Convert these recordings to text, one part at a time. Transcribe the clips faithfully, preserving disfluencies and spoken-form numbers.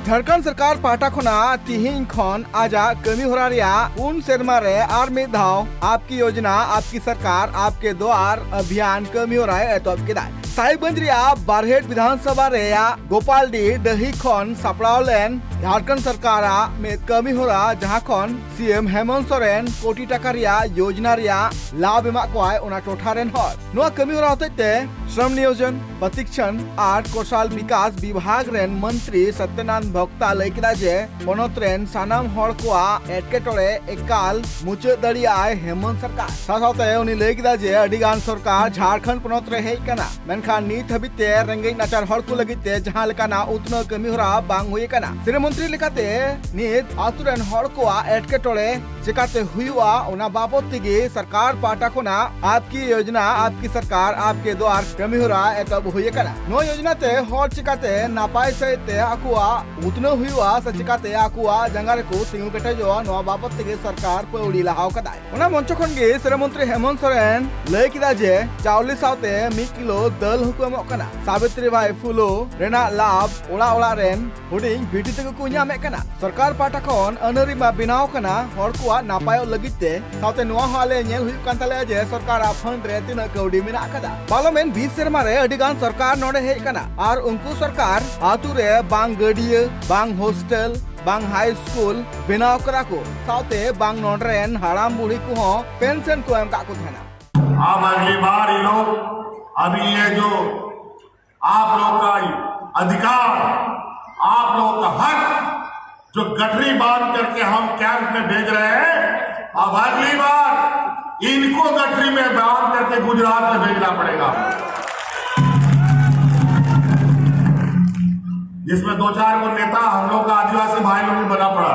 ᱡᱷᱟᱲᱠᱷᱚᱸᱰ ᱥᱚᱨᱠᱟᱨ ᱯᱟᱦᱴᱟ ᱠᱷᱚᱱᱟᱜ ᱛᱤᱦᱤᱧ ᱠᱷᱚᱱ ᱟᱡᱟᱜ ᱠᱟᱹᱢᱤ ᱦᱚᱨᱟ ᱨᱮᱭᱟᱜ ᱯᱩᱱ ᱥᱮᱨᱢᱟ ᱨᱮ ᱟᱨ ᱢᱤᱫ ᱫᱷᱟᱣ ᱟᱯᱠᱤ ᱭᱳᱡᱽᱱᱟ ᱟᱯᱠᱤ ᱥᱚᱨᱠᱟᱨ ᱟᱯᱠᱮ ᱫᱣᱟᱨ ᱟᱵᱷᱤᱭᱟᱱ ᱠᱟᱹᱢᱤ ᱦᱚᱨᱟᱭ ᱮᱛᱚᱦᱚᱵ ᱠᱮᱫᱟ᱾ ᱥᱟᱦᱤᱵᱽᱜᱚᱸᱡᱽ ᱨᱮᱭᱟᱜ ᱵᱟᱨᱦᱮᱴ ᱵᱤᱫᱷᱟᱱ ᱥᱚᱵᱷᱟ ᱨᱮᱭᱟᱜ ᱜᱳᱯᱟᱞᱰᱤ ᱰᱟᱹᱦᱤ ᱠᱷᱚᱱ ᱥᱟᱯᱲᱟᱣ ᱞᱮᱱ ᱡᱷᱟᱲᱠᱷᱚᱸᱰ ᱥᱚᱨᱠᱟᱨᱟᱜ ᱢᱤᱫ ᱠᱟᱹᱢᱤ ᱦᱚᱨᱟ, ᱡᱟᱦᱟᱸ ᱠᱷᱚᱱ ᱥᱤ ᱮᱢ ᱦᱮᱢᱚᱱᱛ ᱥᱚᱨᱮᱱ ᱠᱳᱴᱤ ᱴᱟᱠᱟ ᱨᱮᱭᱟᱜ ᱭᱳᱡᱽᱱᱟ ᱨᱮᱭᱟᱜ ᱞᱟᱵᱷ ᱮᱢᱟᱜ ᱠᱚᱣᱟᱭ ᱚᱱᱟ ᱴᱚᱴᱷᱟ ᱨᱮᱱ ᱦᱚᱲ᱾ ᱱᱚᱣᱟ ᱠᱟᱹᱢᱤ ᱦᱚᱨᱟ ᱦᱚᱛᱮᱡ ᱛᱮ ᱥᱨᱚᱢ ᱱᱤᱭᱳᱡᱚᱱ, ᱯᱨᱚᱛᱤᱠᱥᱚᱱ ᱟᱨ ᱠᱳᱥᱟᱞ ᱵᱤᱠᱟᱥ ᱵᱤᱵᱷᱟᱜᱽ ᱨᱮᱱ ᱢᱚᱱᱛᱨᱤ ᱥᱚᱛᱭᱚᱱᱟᱱᱫ ᱵᱷᱚᱠᱛᱟ ᱞᱟᱹᱭ ᱠᱮᱫᱟ ᱡᱮ ᱯᱚᱱᱚᱛ ᱨᱮᱱ ᱥᱟᱱᱟᱢ ᱦᱚᱲ ᱠᱚᱣᱟᱜ ᱮᱴᱠᱮᱴᱚᱬᱮ ᱮᱠᱟᱞ ᱢᱩᱪᱟᱹᱫ ᱫᱟᱲᱮᱭᱟᱜᱼᱟᱭ ᱦᱮᱢᱚᱱᱛ ᱥᱚᱨᱠᱟᱨ᱾ ᱥᱟᱶ ᱥᱟᱶᱛᱮ ᱩᱱᱤ ᱞᱟᱹᱭ ᱠᱮᱫᱟ ᱡᱮ ᱟᱹᱰᱤ ᱜᱟᱱ ᱥᱚᱨᱠᱟᱨ ᱡᱷᱟᱲᱠᱷᱚᱸᱰ ᱯᱚᱱᱚᱛ ᱨᱮ ᱦᱮᱡ ᱟᱠᱟᱱᱟ, ᱢᱮᱱᱠᱷᱟᱱ ᱱᱤᱛ ᱦᱟᱹᱵᱤᱡ ᱛᱮ ᱨᱮᱸᱜᱮᱡ ᱱᱟᱪᱟᱨ ᱦᱚᱲ ᱠᱚ ᱞᱟᱹᱜᱤᱫ ᱛᱮ ᱡᱟᱦᱟᱸ ᱞᱮᱠᱟᱱᱟᱜ ᱩᱛᱱᱟᱹᱣ ᱠᱟᱹᱢᱤ ᱦᱚᱨᱟ ᱵᱟᱝ ᱦᱩᱭ ᱟᱠᱟᱱᱟ᱾ ᱥᱤᱨᱟᱹ ᱢᱚᱱᱛᱨᱤ ᱞᱮᱠᱟᱛᱮ ᱱᱤᱛ ᱟᱛᱳ ᱨᱮᱱ ᱦᱚᱲ ᱠᱚᱣᱟᱜ ᱮᱴᱠᱮᱴᱚᱬᱮ ᱪᱮᱠᱟᱛᱮ ᱦᱩᱭᱩᱜᱼᱟ, ᱚᱱᱟ ᱵᱟᱵᱚᱛ ᱛᱮᱜᱮ ᱥᱚᱨᱠᱟᱨ ᱯᱟᱦᱴᱟ ᱠᱷᱚᱱᱟᱜ ᱟᱯᱠᱤ ᱭᱳᱡᱽᱱᱟ ᱟᱯᱠᱤ ᱥᱚᱨᱠᱟᱨ ᱟᱯᱠᱮ ᱫᱣᱟᱨ ᱠᱟᱹᱢᱤ ᱦᱚᱨᱟ ᱮᱛᱚᱦᱚᱵ ᱦᱩᱭ ᱟᱠᱟᱱᱟ᱾ ᱱᱚᱣᱟ ᱭᱳᱡᱽᱱᱟ ᱛᱮ ᱦᱚᱲ ᱪᱮᱠᱟᱛᱮ ᱱᱟᱯᱟᱭ ᱥᱟᱹᱦᱤᱡ ᱛᱮ ᱟᱠᱚᱣᱟᱜ ᱩᱛᱱᱟᱹᱣ ᱦᱩᱭᱩᱜᱼᱟ ᱥᱮ ᱪᱮᱠᱟᱛᱮ ᱟᱠᱚᱣᱟᱜ ᱡᱟᱸᱜᱟ ᱨᱮᱠᱚ ᱛᱤᱸᱜᱩ ᱠᱮᱴᱮᱡᱚᱜᱼᱟ, ᱱᱚᱣᱟ ᱵᱟᱵᱚᱛ ᱛᱮᱜᱮ ᱥᱚᱨᱠᱟᱨ ᱯᱟᱹᱣᱲᱤ ᱞᱟᱦᱟᱣ ᱠᱟᱫᱟᱭ᱾ ᱚᱱᱟ ᱢᱚᱧᱪᱚ ᱠᱷᱚᱱ ᱜᱮ ᱥᱤᱨᱟᱹ ᱢᱚᱱᱛᱨᱤ ᱦᱮᱢᱚᱱᱛ ᱥᱚᱨᱮᱱ ᱞᱟᱹᱭ ᱠᱮᱫᱟ ᱡᱮ ᱪᱟᱣᱞᱮ ᱥᱟᱶᱛᱮ ᱢᱤᱫ ᱠᱤᱞᱳ ᱫᱟᱹᱞ ᱦᱚᱸᱠᱚ ᱮᱢᱚᱜ ᱠᱟᱱᱟ᱾ ᱥᱟᱵᱤᱛᱨᱤ ᱵᱟᱭ ᱯᱷᱩᱞᱳ ᱨᱮᱱᱟᱜ ᱞᱟᱵᱷ ᱚᱲᱟᱜ ᱚᱲᱟᱜ ᱨᱮᱱ ᱦᱩᱰᱤᱧ ᱵᱤᱴᱤ ᱛᱟᱠᱚ ᱠᱚ ᱧᱟᱢᱮᱫ ᱠᱟᱱᱟ᱾ ᱥᱚᱨᱠᱟᱨ ᱯᱟᱦᱴᱟ ᱠᱷᱚᱱ ᱟᱹᱱ ᱟᱹᱨᱤ ᱢᱟ ᱵᱮᱱᱟᱣ ᱠᱟᱱᱟ ᱦᱚᱲ ᱠᱚᱣᱟᱜ ᱱᱟᱯᱟᱭᱚᱜ ᱞᱟᱹᱜᱤᱫ ᱛᱮ, ᱥᱟᱶᱛᱮ ᱱᱚᱣᱟ ᱦᱚᱸ ᱟᱞᱮ ᱧᱮᱞ ᱦᱩᱭᱩᱜ ᱠᱟᱱ ᱛᱟᱞᱮᱭᱟ ᱡᱮ ᱥᱚᱨᱠᱟᱨᱟᱜ ᱯᱷᱟᱱᱰ ᱨᱮ ᱛᱤᱱᱟᱹᱜ ᱠᱟᱹᱣᱰᱤ ᱢᱮᱱᱟᱜ ᱟᱠᱟᱫᱟ᱾ ᱯᱟᱨᱞᱟᱢᱮᱱᱴ ᱵᱤᱥ ᱥᱮᱨᱢᱟ ᱨᱮ ᱟᱹᱰᱤ ᱜᱟᱱ ᱥᱚᱨᱠᱟᱨ ᱱᱚᱰᱮ ᱦᱮᱡ ᱟᱠᱟᱱᱟ ᱟᱨ ᱩᱱᱠᱩ ᱥᱚᱨᱠᱟᱨ ᱟᱛᱳ ᱨᱮ ᱵᱟᱝ ᱜᱟᱹᱰᱭᱟᱹ, ᱵᱟᱝ ᱦᱳᱥᱴᱮᱞ, ᱵᱟᱝ ᱦᱟᱭ ᱥᱠᱩᱞ ᱵᱮᱱᱟᱣ ᱠᱟᱫᱟ ᱠᱚ, ᱥᱟᱶᱛᱮ ᱵᱟᱝ ᱱᱚᱰᱮ ᱨᱮᱱ ᱦᱟᱲᱟᱢ ᱵᱩᱲᱦᱤ ᱠᱚᱦᱚᱸ ᱯᱮᱱᱥᱚᱱ ᱠᱚ ᱮᱢ ᱠᱟᱜ ᱠᱚ ᱛᱟᱦᱮᱱᱟ᱾ अब अगली बार ये लोग, अभी ये जो आप लोग का अधिकार, आप लोग का हक, जो गठरी बांध करके हम कैंप में भेज रहे हैं, अब अगली बार इनको गठरी में बांध करके गुजरात में भेजना पड़ेगा, जिसमें दो चार को नेता हम लोग का आदिवासी भाई लोग भी बना पड़ा।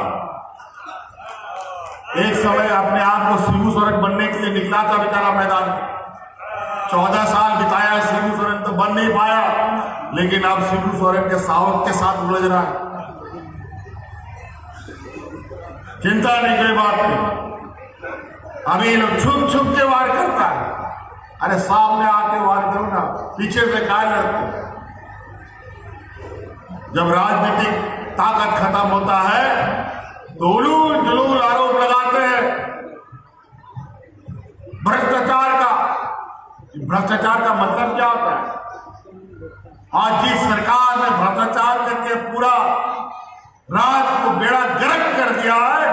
एक समय अपने आप को शिबू सोरेन बनने के लिए निकला था बेचारा मैदान में। चौदह साल बिताया शिबू सोरेन, तो बन नहीं पाया, लेकिन अब शिबू सोरेन के सावक के साथ उलझ रहा है। चिंता नहीं, कोई बात नहीं। अभी ये लोग छुप छुप के वार करता है। अरे, सामने आके वार करो ना, पीछे से काय लड़ते हो? जब राजनीतिक ताकत खत्म होता है तो उलूल जुलूल आरोप लगाते हैं भ्रष्टाचार का। भ्रष्टाचार का मतलब क्या होता है? आज जिस सरकार ने भ्रष्टाचार करके पूरा राज्य को बेड़ा गर्क कर दिया है,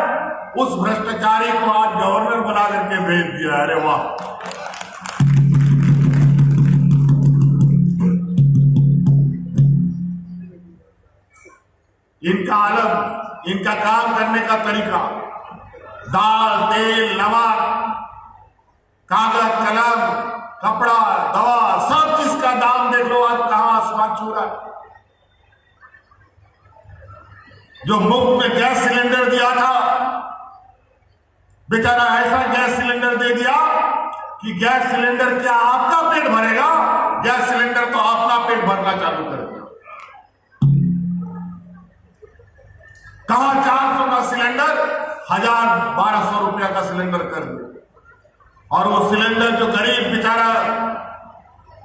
उस भ्रष्टाचारी को आज गवर्नर बना करके भेज दिया। अरे वाह। इनका अलग, इनका काम करने का तरीका, दाल, तेल, नमक, कागज, कलम, कपड़ा, दवा, सब चीज का दाम देख लो आज कहां आसमान छू रहा है। जो मुफ्त में गैस सिलेंडर दिया था, बेचारा ऐसा गैस सिलेंडर दे दिया कि गैस सिलेंडर क्या आपका पेट भरेगा? गैस सिलेंडर तो अपना पेट भरना चालू कर दिया। कहा चार सौ का सिलेंडर, हजार बारह सौ रुपया का सिलेंडर कर दिया। और वो सिलेंडर जो गरीब बेचारा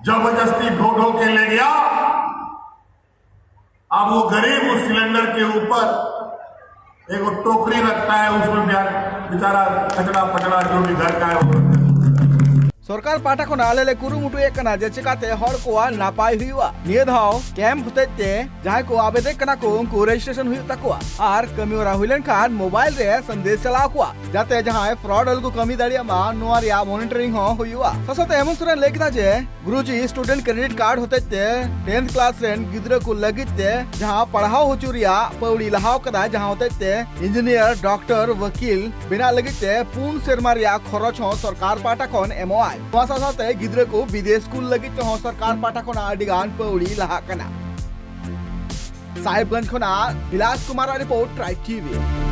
जबरदस्ती ढो ढो के ले गया, अब वो गरीब उस सिलेंडर के ऊपर एक वो टोकरी रखता है, उसमें बेचारा कचड़ा पचड़ा जो भी घर का है वो रखता है। ᱥᱚᱨᱠᱟᱨ ᱯᱟᱦᱴᱟ ᱠᱷᱚᱱᱟᱜ ᱟᱞᱮ ᱞᱮ ᱠᱩᱨᱩᱢᱩᱴᱩᱭᱮᱫ ᱠᱟᱱᱟ ᱡᱮ ᱪᱮᱠᱟᱛᱮ ᱦᱚᱲ ᱠᱚᱣᱟᱜ ᱱᱟᱯᱟᱭ ᱦᱩᱭᱩᱜᱼᱟ᱾ ᱱᱤᱭᱟᱹ ᱫᱷᱟᱣ ᱠᱮᱢᱯ ᱦᱚᱛᱮᱡ ᱛᱮ ᱡᱟᱦᱟᱸᱭ ᱠᱚ ᱟᱵᱮᱫᱚᱱ ᱠᱟᱱᱟ ᱠᱚ ᱩᱱᱠᱩ ᱨᱮᱡᱤᱥᱴᱨᱮᱥᱚᱱ ᱦᱩᱭᱩᱜ ᱛᱟᱠᱚᱣᱟ ᱟᱨ ᱠᱟᱹᱢᱤ ᱦᱚᱨᱟ ᱦᱩᱭ ᱞᱮᱱᱠᱷᱟᱱ ᱢᱳᱵᱟᱭᱤᱞ ᱨᱮ ᱥᱟᱸᱫᱮᱥ ᱪᱟᱞᱟᱣ ᱟᱠᱚᱣᱟ ᱡᱟᱛᱮ ᱡᱟᱦᱟᱸᱭ ᱯᱷᱨᱚᱰ ᱟᱞᱚ ᱠᱚ ᱠᱟᱹᱢᱤ ᱫᱟᱲᱮᱭᱟᱜ ᱢᱟ, ᱱᱚᱣᱟ ᱨᱮᱭᱟᱜ ᱢᱚᱱᱤᱴᱚᱨᱤᱝ ᱦᱚᱸ ᱦᱩᱭᱩᱜᱼᱟ᱾ ᱥᱟᱶᱛᱮ ᱦᱮᱢᱚᱱᱛ ᱥᱚᱨᱮᱱ ᱞᱟᱹᱭ ᱠᱮᱫᱟ ᱡᱮ ᱜᱩᱨᱩᱡᱤ ᱥᱴᱩᱰᱮᱱᱴ ᱠᱨᱮᱰᱤᱴ ᱠᱟᱨᱰ ᱦᱚᱛᱮᱡ ᱛᱮ ᱴᱮᱱᱛᱷ ᱠᱞᱟᱥ ᱨᱮᱱ ᱜᱤᱫᱽᱨᱟᱹ ᱠᱚ ᱞᱟᱹᱜᱤᱫ ᱛᱮ ᱡᱟᱦᱟᱸ ᱯᱟᱲᱦᱟᱣ ᱦᱚᱪᱚ ᱨᱮᱭᱟᱜ ᱯᱟᱹᱣᱲᱤ ᱞᱟᱦᱟᱣ ᱠᱟᱫᱟ, ᱡᱟᱦᱟᱸ ᱦᱚᱛᱮᱡ ᱛᱮ ᱤᱧᱡᱤᱱᱤᱭᱟᱨ, ᱰᱚᱠᱴᱚᱨ, ᱣᱟᱹᱠᱤᱞ ᱵᱮᱱᱟᱜ ᱞᱟᱹᱜᱤᱫ ᱛᱮ ᱯᱩᱱ ᱥᱮᱨᱢᱟ ᱨᱮᱭᱟᱜ ᱠᱷᱚᱨᱚᱪ ᱦᱚᱸ ᱥᱚᱨᱠᱟᱨ ᱯᱟᱦᱴᱟ ᱠᱷᱚᱱ ᱮᱢᱚᱜᱼᱟᱭ᱾ ᱱᱚᱣᱟ ᱥᱟᱶ ᱥᱟᱶᱛᱮ ᱜᱤᱫᱽᱨᱟᱹ ᱠᱚ ᱵᱤᱫᱮᱥ ᱠᱩᱞ ᱞᱟᱹᱜᱤᱫ ᱛᱮᱦᱚᱸ ᱥᱚᱨᱠᱟᱨ ᱯᱟᱦᱴᱟ ᱠᱷᱚᱱᱟᱜ ᱟᱹᱰᱤ ᱜᱟᱱ ᱯᱟᱹᱣᱲᱤ ᱞᱟᱦᱟᱜ ᱠᱟᱱᱟ᱾ ᱥᱟᱦᱮᱵᱽᱜᱚᱸᱡᱽ ᱠᱷᱚᱱᱟᱜ ᱵᱤᱞᱟᱥ ᱠᱩᱢᱟᱨ ᱟᱜ ᱨᱤᱯᱳᱨᱴ, ᱴᱨᱟᱭᱤᱵᱽ ᱴᱤᱵᱷᱤ᱾